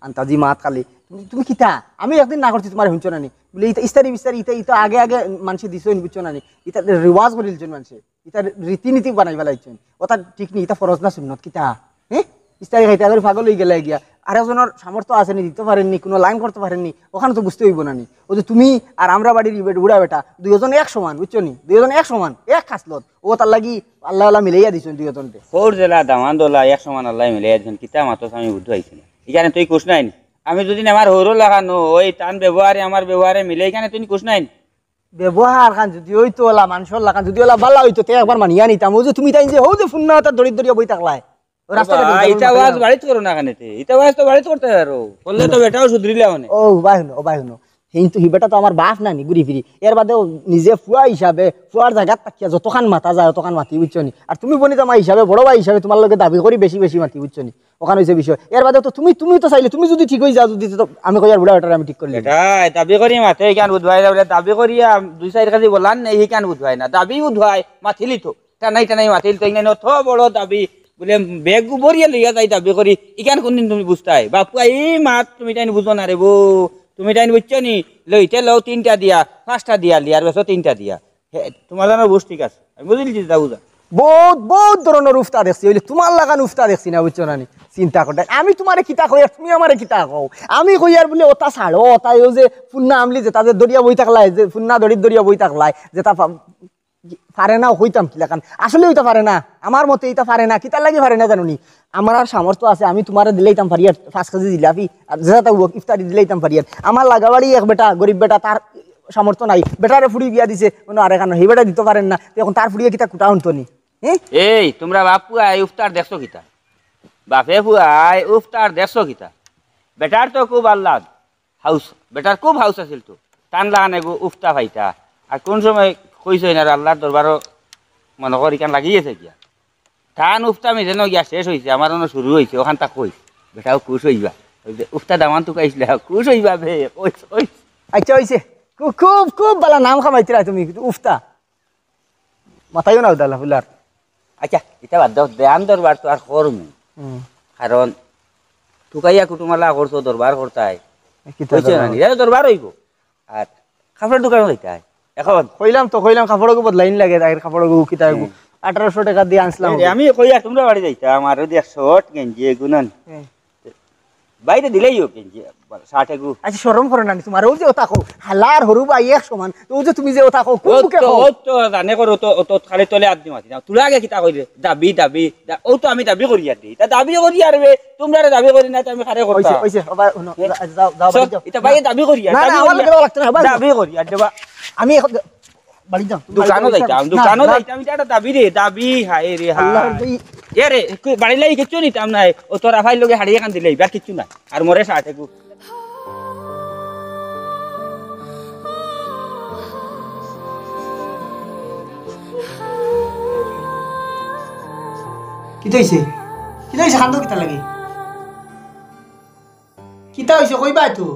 আন্তাজি মাত খালি। তুমি, তুমি কিতা? আমি একদিন না করছি, তোমার হুনছো না নি? বলে, ইতা ইস্তারি বিস্তারি, ইতা, ইতা আগে আগে মানষে দিছইন, বুঝছো না নি? ইতা রেওয়াজ করিলছইন মানষে। ইতার রীতিনীতি বানাই ফালাইছইন। ওটা ঠিক নি, ইতা ফরজ না সুন্নত কিতা? হ্যাঁ? ইস্তারি খাইতে আগরে পাগল অই গেলায় গিয়া। আরেকজনর সামর্থ্য আছে নি, দিতো পারের নি, কুনু line করতো পারের নি, ওখানে তো বুঝতে অইবো না নি। ও যে তুমি আর আমরা বাড়ির ই বেট-, বুড়া বেটা, দুইওজন এক সমান, বুঝছো নি? দুইওজন এক সমান, এক খাসলত। ও তার লাগি আল্লাহ আল্লাহ মিলাইয়া দিছইন দুইওজনরে। ফোর জেলা দামান দোলা এক সমান আল্লাহ মিলাইয়া দিছইন, কিতা মাতস আমি বুঝতে পারছি না। ইখানে তুই খুশ নাই নি? আমি যদি আমার হৌরর লাখান অই, তান ব্যবহারে আমার ব্যবহারে মিলে, ইখানে তুই খুশ নাই নি? ব্যবহার খান যদি অইতো ওলা, মানষর লাখান যদি ওলা বালা অইতো, তে একবার মানিয়া নিতাম। ও যে তুমি তাইন যে, হউ যে ফুন্না ওটা দড়ি দড়িয়া বই থাকলায়। ও রাস্তাঘাটে বা, উদাহরণ ইটা মাতিলাম। ওয়াজ বাড়িত করো না কেনে তে? ইটা ওয়াজ তো বাড়িত করতে পারো। করলে তো বেটাও শুধরিলা মানে। ও ভাই হুনো, ও ভাই হুনো। কিন্তু হি বেটা তো আমার বাপ না নি, ঘুরি ফিরি। এর বাদেও নিজে ফুয়া হিসাবে, ফুয়ার জাগাত থাকিয়া যতখান মাতা যায়, অতখান মাতি, বুঝছো নি? আর তুমি বনি জামাই হিসাবে, বড় ভাই হিসাবে তোমার লগে দাবি করি বেশি বেশি মাতি, বুঝছো নি? ওখান অইছে বিষয়। এর বাদে তো তুমি, তুমি তো চাইলে, তুমি যদি ঠিক অই যাও, যদি তো আমি কইয়ার বুড়া বেটারে আমি ঠিক করলি। এটাই দাবি করি মাতে, ইখান বুধবাই না, দাবি করি, আম, দুই চাইর কাছে বলার নেই, ইখান বুধবাই না, দাবি বুধবাই, মাতিলি তো। টানাই টানাই মাতিল তো, ইনাইন অত বড় দাবি, বুলে বেগ ভরিয়া লইয়া যাই দাবি করি, ইখান কুনদিন তুমি বুঝতায়? বাপুয়া, ই মাত তুমি তাইন বুঝো না রে বো, তুমি তাইন বুঝছো নি? লইতে লও তিনটা দিয়া, পাঁচটা দিয়া, লিয়ার বেচো তিনটা দিয়া। হে, তুমার জানো বুঝ ঠিক আছে, আমি বুঝিলিছি দাদা বুঝা। বউত, বউত ধরনর উফতা দেখছি, অইলে তুমার লাখান উফতা দেখছি না, বুঝছো না নি? চিন্তা করতায়, আমি তুমারে কিতা কই আর তুমি আমারে কিতা কও? আমি কই আর বুলে অতা ছাড়ো, অতা অউ যে ফুন্না আমলি যেতা যে ধরিয়া বই থাকলায়, যে ফুন্না দড়িত ধরিয়া বই থাকলায়, যেতা পা-, পারে না, কইতাম কিলাখান। আসলে অইতা পারে না, আমার মতে ইতা পারে না। কিতার লাগি পারে না জানো নি? আমার আর সামর্থ্য আছে, আমি তুমারে দিলাইতাম পারি আর পাঁচ কেজি জিলাপি, আর যেতা অউক ইফতারি দিলাইতাম পারি আর। আমার লাগাবাড়ি এক বেটা, গরিব বেটা, তার সামর্থ্য নাই। বেটারে ফুড়ি বিয়া দিছে, অনো আরেকখান, হি বেটা দিতো পারের না, তে অখন তার ফুড়িয়ে কিতা কুটা হুনতো নি? হে? এই, তুমরা বাপ পুয়ায় উফতার দেখছো কিতা? বাপে পুয়ায় উফতার দেখছো কিতা? বেটার তো খুব আহ্লাদ, হাউস, বেটার খুব হাউস আছিল তো। তান লাখান এগু উফতা পাইতা। আর কুন সময় কইছইন আর আল্লার দরবারো মনো করি ইখান লাগি গেছে গিয়া। তান উফতা মিজে ন গিয়া শেষ অইছে, আমার অনো শুরু অইছে, অখানতা কইস। বেটাও খুশ অইবা। অউ যে উফতা দামান তুকাইছলা, খুশ অইবা বে, কইস, কইস। আইচ্ছা, অইছে। খু-, খুব, খুব ভালা নাম কামাইতরায় তুমি, উফতা। মাতাইও না উদালা ফুলার। আইচ্ছা, ইতা বাদ দেও, দেয়ান দরবার তো আর করমু। হুম। কারণ তুকাইয়া কুটুমালা করছো, দরবার করতায়। কিতা কইছো না দরবার? নি? ইতা দরবার অইবো। আর কাপড়র দোকানো যাইতায়। অখন কইলাম তো, কইলাম কাপড়গু বদলাইন লাগে, তাইর কাপড়গু কিতা এগু। হুম। আঠারোশো টেকা দি আনছলাম এই যে অগু। আমি কইয়া তুমরা বাড়ি যাইতাম, আর অউ যে এক শর্ট গেঞ্জি এগু নান। হুম। বাইরে দিলেই অউক গেঞ্জি, শার্ট এগু। আইচ্ছা, শরম করো না নি তুমার? অউ যে অতা কও, হালার হুরু ভাই এক সমান। অউ যে তুমি যে অতা কও, কুন অউ মুখে তো, কও? অউ তো জানে করো তো, অউ তো খালি তলে আত দি মাতি না। তুরা আগে কিতা কইলে? দাবি, দাবি, দা-, অউ তো আমি দাবি করি আর দি। ইতা দাবি করি আর বে, তুমরারে দাবি করি না, তো আমি কারে করতাম? অইছে, অইছে, আবার হুনো, এ? যা-, যাও, যাও, বাড়ি যাও। ইতা ভাইয়ে দাবি করি আর, না, দাবি না, আমার করি আর। লগে লাগতো না, বাড়ি যাও। দাবি করি আর দেবা। আমি এখন বাড়ি যাও, তুমি দোকানো বাড়ি যাও। যাইতাম, না, দোকানো না। যাইতাম, ইটা একটা দাবি রে, দাবি, হায় রে, আল্লাহ, হায়। এই এ রে, কই, বাড়ি লাগি কিচ্ছু নিতাম নায়। অউ তোর আফাইর লগে হাড়ি এখান দিলে, ইবার কিচ্ছু নাই। আর মোরে শার্ট এগু। কিতা অইছে? কিতা অইছে? কান্দো কিতার লাগি? কিতা অইছে? কইবায় তো।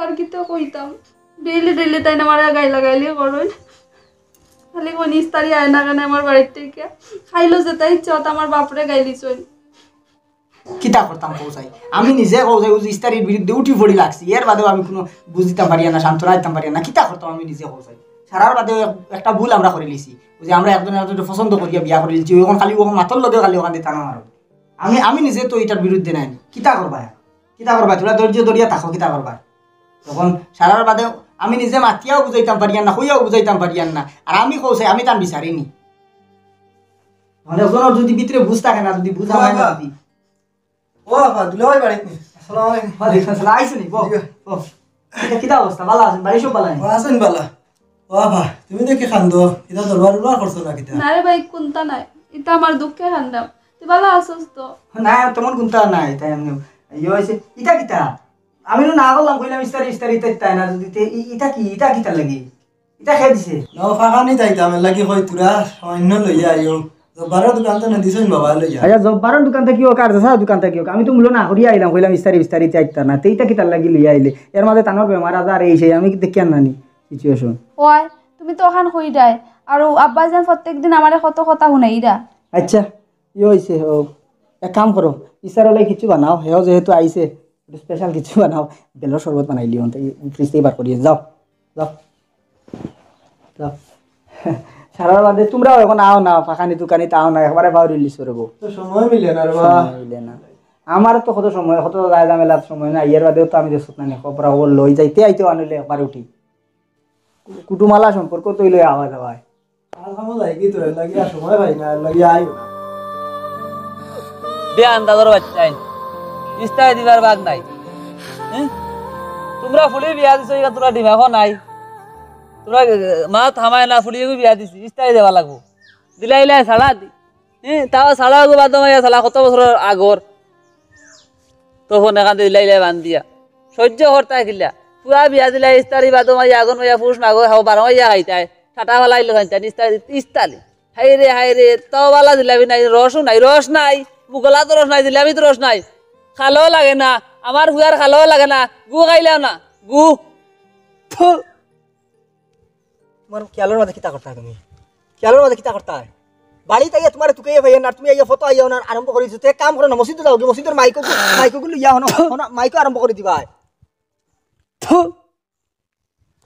আর কিতা কইতাম? ডেইলি ডেইলি তাইন আমারে গাইলাগাইলি করইন। খালি কইন ইস্তারি আয় না কেনে আমার বাড়িত থাকি। খাইলো যেতা ইচ্ছা অতা আমার বাপরে গাইলিছইন। কিতা করতাম কও চাই? আমি নিজে কও চাই, অউ যে ইস্তারির বিরুদ্ধে উঠি পড়ি লাগছি। এর বাদেও আমি কুনু বুঝ দিতাম পারিয়ার না, সান্ত্বনা দিতাম পারিয়ার না। কিতা করতাম আমি নিজে কও চাই? সারার বাদেও এক-, একটা ভুল আমরা করিলিছি। অউ যে আমরা একজনে আরকজনরে পছন্দ করিয়া বিয়া করিলিছি, অখন খালি অউ মাতর লগে খালি অখান দি টানা মারো। আমি, আমি নিজে তো ইটার বিরুদ্ধে নায় নি। কিতা করবায়? কিতা করবায়? থুড়া ধৈর্য ধরিয়া থাকো, কিতা করবায়? অখন সারার বাদে আমি নিজে মাতিয়াও বুঝাইতাম পারিয়ার না, কইয়াও বুঝাইতাম পারিয়ার না। আর আমি কও চাই, আমি তান বিচারি নি। মানে, অজনর যুদি ভিতরে বুঝ থাকে না, যুদি বুঝা অয় না, বাবা। যুদি ও বাবা, দুলাভাই বাড়িত নি? আসসালামু আলাইকুম। ওয়ালাইকুম আসসালাম। আইছো নি? বও, জি। বও। কিতা, কিতা অবস্থা? ভালা আছইন? বাড়ির সব ভালা নি? ও, আছইন ভালা। ও বাবা, তুমি দেখি কান্দো। কিতা দরবার উরবার করছো না কিতা? না রে ভাই, কুন্তা নাই। ইতা আমার দুঃখে কান্দাম। তুই ভালা আছস তো? না, তেমন কুন্তা নাই। তাই এমনে ইয়ে অইছে। ইতা কিতা? আমি তো না করলাম, কইলাম ইস্তারি, ইস্তারি, ইতা, ইতা না। যুদি তে, ই-, ইতা কি? ইতা কিতার লাগি? ইটা কে দিছে? না, ফাঁকা নি তাইতাম, এর লাগি কই তুরা সামান্য লইয়া আইও। জব্বারর দোকান তো না দিছইন বাবা লইয়া। আচ্ছা, জব্বারর দোকান থাকি অউক, আর যেছার দোকান থাকি অউক, আমি তো মূলো না করিয়া আইলাম, কইলাম ইস্তারি, ইস্তারি চাইতা না, তে ইটা কিতার লাগি লইয়া আইলে? এর মাঝে তানর বেমার আজার এই সেই, আমি দেখিয়ার না নি situation। ওই, তুমি তো অখান কইরায়, আর আব্বাজান প্রত্যেক দিন আমারে কত কথা হুনাইরা। আচ্ছা, ইয়ে অইছে, ও, এক কাম করো, ইস্তারর লাগি কিছু বানাও, হেও যেহেতু আইছে, একটু special কিছু বানাও, বেলর শরবত বানাইলিও, অন্তে fridge থাকি বার করিয়া, যাও, যাও, যাও। সারার বাদে তুমরাও অখন আও না, ফাঁকানি তুকানি তাও না, একবারে পাও release করবো। তো সময় মিলে না রে বা। সময় মিলে না। আমার তো কত সময়, কত যায় ঝামেলার সময় না, এর বাদেও তো আমি রেস্ট না নি, খবর খবর লই যাইতে আইতে আনলে একবার উঠি। কু-, কুটুমালা সম্পর্ক তো অইলে আওয়া যাওয়ায়। কাজ কামো যাই কি তোর লাগি আর সময় পাই না, লাগি আই না। বে আন্দাজর বাচ্চাইন, ইস্তারি দিবার বাগ নাই। হ্যাঁ? তুমরা ফুড়ি বিয়া দিছো, ইয়া তুমরা দিমাগও নাই। তুমরা, এ, মা থামায় না, ফুড়ি বিয়া দিছি, ইস্তারি দেওয়া লাগবো। দিলাইলে ছাড়া দি-, হ্যাঁ, তাও ছাড়া গো বাদ মাইয়া ছাড়া কত বছর আগর। তখন এখান দিলাইলে বান্ধিয়া। সহ্য করতা কিলা? পুয়া বিয়া দিলা ইস্তারি বাদ মাইয়া আগুন মাইয়া ফুস মাগো হাও বার মাইয়া খাইতায়। ঠাটা ফালাইলো খাইতায় ইস্তারি, ইস্তারি। হায় রে, হায় রে, তাও বালা জিলাপি নাই, রসও নাই, রস নাই, মুগলাত রস নাই, জিলাপিত রস নাই। খালো লাগে না, আমার ফুয়ার খালো লাগে না, গু খাইলাও না, গু। থু। তোমার খেয়ালর মাঝে কিতা করতা তুমি? খেয়ালর মাঝে কিতা করতায়? বাড়িত আইয়া তুমারে তুকাইয়া পাইয়ার না, তুমি আইয়া ফটো আইয়া অনার আরম্ভ করি দিছো। তে এক কাম করো না, মসজিদো যাও গি, মসজিদর মাইকো, মাইকো গুলো ইয়া হনো, হনো, মাইকো আরম্ভ করি দিবায়। থু।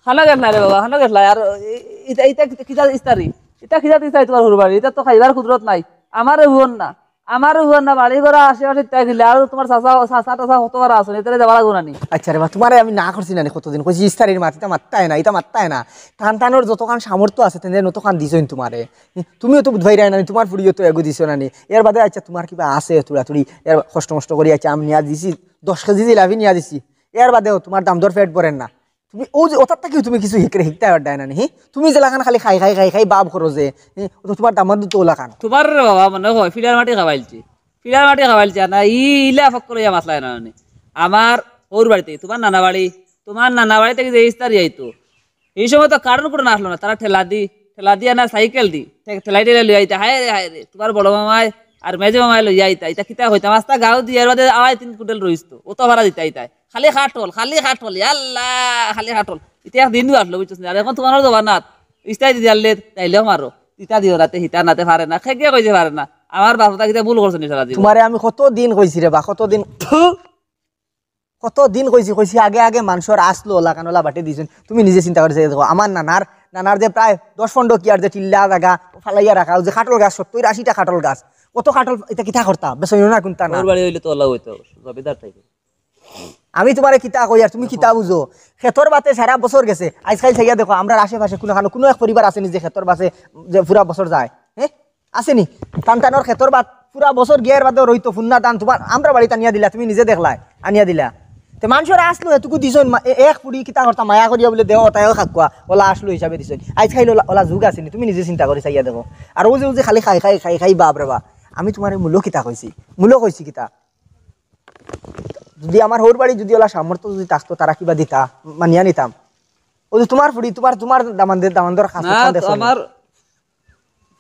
খানো গেছলায় রে বাবা, খানো গেছলায়। আর ই-, ইতা, ইতা কিতা ইস্তারি? ইতা কিতা ইস্তারি তুমার হউর বাড়ি? ইতা তো খাইবার কুদরত নাই। আমারে হুয়ন না, আমারে হুয়ন না, বাড়ি ঘর আশেপাশে ইতা গিলা, আর তুমার চাচা, চাচা টাচা কত বার আছইন, ইতারে দেওয়া লাগবো না নি? আচ্ছা রে বা, তুমারে আমি না করছি না নি কতদিন? কইছি ইস্তারির মাত, ইতা মাততায় না, ইতা মাততায় না। তান তানর যতখান সামর্থ্য আছে, তেনে যতখান দিছইন তুমারে। তুমিও তো বুঝবায় না নি, তুমার ফুড়িও তো এগু দিছো না নি। এর বাদে আচ্ছা তুমার কিবা আছে তুড়াতুড়ি, এর কষ্ট মষ্ট করি আচ্ছা আমি নিয়া দিছি, দশ কেজি জিলাপি নিয়া দিছি। এর বাদেও তুমার দাম দর পেট ভরের না। তুমি অউ যে ওটার থাকিও তুমি কিছু হিকরে হিকতে পারতায় না নি, হি? তুমি যেলাখান খালি খাই খাই খাই খাই বাপ করো যে, হি? ও তো তুমার দামান্দ তো ওলাখান। তুমার রে বাবা মনে অয় ফিলার মাটি খাওয়াইলছে, ফিলার মাটি খাওয়াইলছে, আর না ই ইলা ফক্কর ইয়া মাতলায় না নি। আমার হউর বাড়িত, তুমার নানা বাড়ি, তুমার নানা বাড়ি থাকি যে ইস্তারি আইতো, ই সময় তো কারেন্ট কুরেন্ট আছলো না, তারা ঠেলা দি, ঠেলা দি আনা সাইকেল দি, ঠে-, ঠেলাই ঠেলাই লইয়া আইতা, হায় রে, হায় রে, তুমার বড় মামায় আর মেজো মামায় লইয়া আইতা, ইতা কিতা কইতাম, আস্তা গাউ দি, এর বাদে আড়াই তিন কুইন্টাল রইছ তো, অত ভাড়া দিতা আইতা, খালি খাটল, খালি খাটল, ইয়াল্লা, খালি খাটল। ইতা এক দিনও আছলো, বুঝছস নি? আর এখন তুমার জমানাত, ইস্তারি দি দিয়ারলে, তাইলেও মারো, ইতা দিও না তে, হিতা না তে পারে না, কে গিয়া কইছে পারে না, আমার বাপ দাদা কিতা ভুল করছে নি সারা জীবন? তুমারে আমি কত দিন কইছি রে বা, কত দিন, থু। কত দিন কইছি, কইছি আগে আগে মানষর আছলো ওলাখান ওলা বাটে দিছইন। তুমি নিজে চিন্তা করি চাইয়া দেখো, আমার নানার, নানার যে প্রায় দশ পনেরো কিয়ার যে টিল্লা জাগা ফালাইয়া রাখা, অউ যে কাটল গাছ, সত্তইর আশিটা কাটল গাছ, কত কাটল, ইতা কিতা করতা? বেচইন না কুনতা না? হউর বাড়ি অইলে তো ওলা অইতো, জমিদার থাকি। আমি তুমারে কিতা কই আর তুমি কিতা বুঝো? খেতর বাতে সারা বছর গেছে, আইজকাইল চাইয়া দেখো, আমরার আশেপাশে কুনুখানো কুনু এক পরিবার আছে নি যে খেতর বাতে যে পুরা বছর যায়? হে? আছে নি? তান তানর খেতর বাত পুরা বছর গিয়ার বাদেও রইতো, ফুন্না ধান তুমার আমরার বাড়িত আনিয়া দিলা, তুমি নিজে দেখলায়, আনিয়া দিলা। তে মানষর আছলো এটুকু দিছইন, মা-, এ-, এক ফুড়ি কিতা করতা, মায়া করিয়া বুলে দেও, তাইও খাকুয়া, ওলা আছলো হিসাবে দিছইন। আইজকাইল ওলা, ওলা যুগ আছে নি, তুমি নিজে চিন্তা করি চাইয়া দেখো। আর অউ যে, অউ যে খালি খাই, খাই, খাই, খাই, বাপ রে বাপ। আমি তুমারে মূলো কিতা কইছি? মূলো কইছি কিতা? যুদি আমার হউর বাড়ি যুদি ওলা সামর্থ্য যুদি থাকতো, তারা কিবা দিতা, মানিয়া নিতাম। অউ যে তুমার ফুড়ি, তুমার, তুমার দামান্দের, দামান্দর খাস না, খান দেখো নি। আমার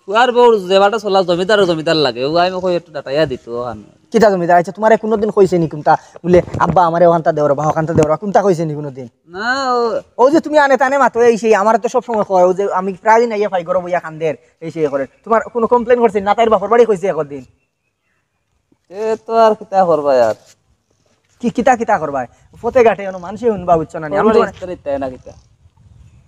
ফুয়ার বউর যে বাটা চলা জমিদার, জমিদার লাগে, অউ আমি কই একটু ডাটাইয়া দিত, অখান। কিতা জমিদার? আচ্ছা, তুমারে কুনুদিন কইছে নি কুনতা? বুলে, "আব্বা, আমারে অখানতা দেও রে বা, অখানতা দেও রে বা", কুনতা কইছে নি কুনুদিন? না, অউ অউ যে তুমি আনে তানে মাতো, এই সেই, আমারে তো সব সময় কয়, অউ যে আমি প্রায় দিন আইয়া পাই ঘরো বইয়া কান্দের, এই সেই করে। তুমার কুনু complain করছে না? তাইর বাপর বাড়ি কইছে একদিন? এ তো আর কিতা করবায় আর। কি কিতা কিতা করবায়? পথে ঘাটে অনো মানষে হুনবা, বুঝছো না নি? আমি হউর বাড়ি তুমারে ইস্তারি দিতায় না কিতা?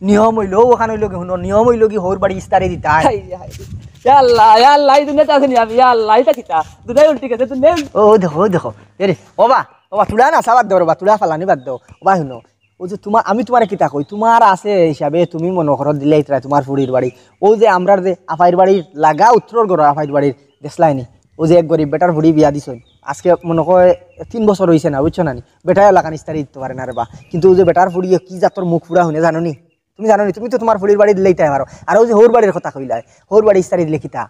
নিয়ম অইলো, অখান অইলো গি, হুনো, নিয়ম অইলো গি, হউর বাড়ি ইস্তারি দিতায়। হায় রে, হায় রে। ইয়া আল্লাহ, ইয়া আল্লাহ, ই দুনিয়াত আছে নি আমি, ইয়া আল্লাহ, ইটা কিতা? দুনিয়া উল্টি গেছে, দুনিয়া উল্টি। অউ দেখো, অউ দেখো। এরে, ওবা, ওবা, তুলা না, সাবাদ দেও রে বা, তুলা ফালানি বাদ দেও। ওবা, হুনো, অউ যে তুমার, আমি তুমারে কিতা কই, তুমার আছে হিসাবে তুমি মনো করো দিলাইতায় তুমার ফুড়ির বাড়ি। অউ যে আমরার যে আফাইর বাড়ির লাগা উত্তরর ঘরর আফাইর বাড়ির দেখলায় নি, অউ যে এক গরিব বেটার ফুড়ি বিয়া দিছইন, আইজকে মনো কয় তিন বছর অইছে না, বুঝছো না নি? বেটায় ওলাখান ইস্তারি দিতো পারে না রে বা, কিন্তু অউ যে বেটার ফুড়িয়ে কি জাতর মুখ ফুড়া হুনে জানো নি? তুমি জানো নি? তুমি তো তুমার ফুড়ির বাড়ি দিলাইতায় পারো। আর অউ যে হউর বাড়ির কথা কইলায়, হউর বাড়ি ইস্তারি দিলে কিতা?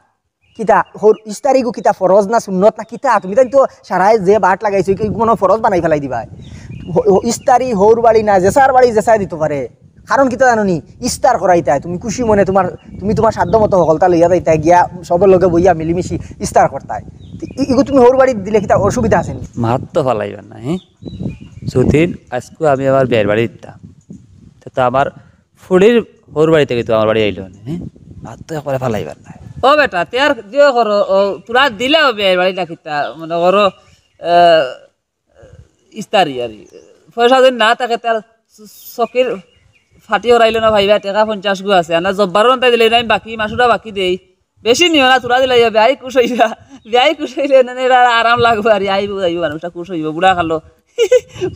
কিতা, হউর ইস্তারিগু কিতা ফরজ না সুন্নত না কিতা? তুমি তাইন তো সারায় যে বাট লাগাইছো, কি কুনু ফরজ বানাই ফালাই দিবায়? হ-, হ-, ইস্তারি হউর বাড়ি না, যেছার বাড়ি যেছায় দিতো পারে। কারণ কিতা জানো নি? ইস্তার করাইতায়। তুমি খুশি মনে তুমার, তুমি তুমার সাধ্য মতো হকলতা লইয়া যাইতায়, গিয়া সবর লগে বইয়া মিলিমিশি ইস্তার করতায়। তে ই-, ইগু তুমি হউর বাড়ি দিলে কিতা অসুবিধা আছে নি? মাত তো ফালাইবার না, হে? যুদি আইজকু আমি আমার বিয়ার বাড়ি দিতাম, তে তো আমার ফুড়ির হউর বাড়ি থাকি তো আমার বাড়ি আইলো নে, হে? মাত তো একবারে ফালাইবার নায়। ও বেটা, তে আর দিও করো, অউ, তুলা দিলাও বিয়ার বাড়ি না কিতা, মনো করো, আহ, ইস্তারি আর কি। পয়সা যুদি না থাকে, তে আর চ-, চকির ফাটি ওরাইলো না ভাইবা, টেকা পঞ্চাশ গু আছে, আর না জব্বারর আনতাই দিলে নাই, বাকি, মাসুরা বাকি দেই। বেশি নিও না, তুলা দিলাইও, বেয়াই খুশ অইবা, বেয়াই খুশ অইলে না, এরা আরাম লাগবো আর, আইবো, আইবো, মানুষটা খুশ অইবো, বুড়া কালো।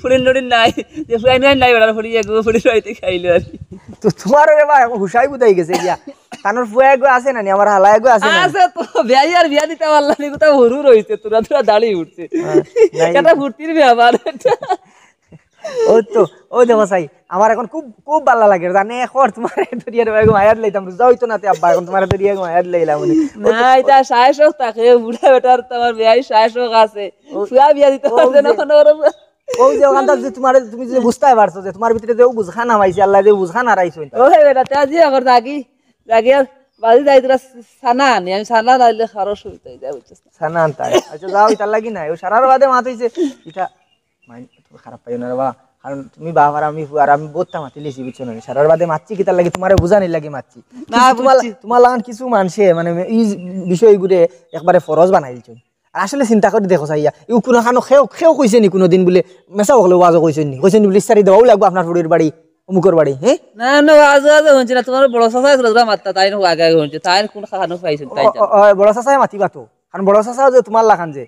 ফুড়িন লুড়িন নাই, যে ফুড়িন নাই, নাই, বেটার ফুড়ি এগু, ফুড়ির বাড়িত খাইলো আর কি। তো তুমার রে বা, এখন হুশাই বুদাই গেছে গিয়া। তানর ফুয়া এগু আছে না নি, আমার হালা এগু আছে না নি? আছে তো, বেয়াই আর বিয়া দিতা পারলা নি, কোথাও হুরু রইছে, তুরা তুরা দাড়ি উঠছে। হ্যাঁ, নাই। এটা ফুর্তির ব্যাপার এটা। অউ তো, অউ দেখো চাই, আমার এখন খুব, খুব ভালা লাগে, জানে এখন তুমারে ধরিয়া রে বা, এগু মায়াত লইতাম, রোজা অইতো না তে আব্বা, এখন তুমারে ধরিয়া এগু মায়াত লইলাম উনি। না, ইটা সাহস থাকে, বুড়া বেটার তো আমার বেয়াই সাহস আছে। অউ, ফুয়া বিয়া দিতা অউ পারছে না, যে, কোনো ওরম। অউ যে অখানতা যে তুমারে, তুমি যে বুঝতায় পারছো যে তুমার ভিতরে যে অউ বুঝখান হামাইছে, আল্লায় যে অউ বুঝখান হারাইছইন। ওই বেটা, তে আজি আগর জাগি, জাগি আর বাজি যাই তোরা ছানা আনি, আমি ছানা নাইলে খারো সুবিধা অই যায়, বুঝছস না? ছানা আনতায়। আচ্ছা, যাও, ইতার লাগি না, অউ সারার বাদে মাত অইছে, ইটা, মাইন, তুমি খারাপ পাইও না রে বা, কারণ তুমি বাপ আর আমি ফুয়া, আর আমি বউততা মাতিলিছি, বুঝছো না? সারার বাদে মাতছি কিতার লাগি, তুমারে বুঝানির লাগি মাতছি। না, কিন্তু তুমার, বুঝছি। তুমার লাখান কিছু মানষে মানে ই বিষয়গুরে একবারে ফরজ বানাইলছইন। আর আসলে চিন্তা করি দেখো চাইয়া, ইউ কুনুখানো কেউ, কেউ কইছে নি কুনুদিন বুলে, মেসাব অকলে ওয়াজো কইছইন নি, কইছইন নি বুলে ইস্তারি দেওয়াউ লাগবো আপনার ফুড়ির বাড়ি, অমুকর বাড়ি, হ্যাঁ? না, না, ওয়াজো, ওয়াজো হুনছি না, তুমার বড় চাচায় যেলা মাততা, তাইন আগে আগে হুনছি, তাইন কুন খানো পাইছইন, তাইন ও, ও, ও, বড় চাচায় মাতিবা তো, কারণ বড় চাচা যে তুমার লাখান যে।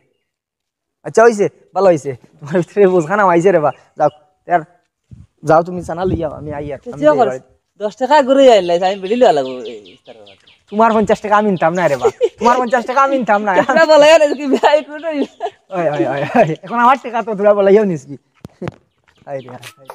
আচ্ছা, অইছে, ভালা অইছে, তুমার ভিতরে বুঝখান আইছে রেবা। যাও, তে আর যাও, তুমি চানা লইয়া, আমি আইয়ার, আমি কিতা যাই কর? বাড়িত। দশ টেকা ঘুরে আইলাই, আমি বিড়ি লওয়া লাগবো ইস্তারির বাদে। তুমার পঞ্চাশ টেকা আমি নিতাম না রেবা, তুমার পঞ্চাশ টেকা আমি নিতাম না। না, বলে আর কি বিয়াই করে। ওই, ওই, ওই, ওই, এখন আমার টেকা তো তোরা বলাইয়াউ নিসবি। আয় রে, আয়, আয়।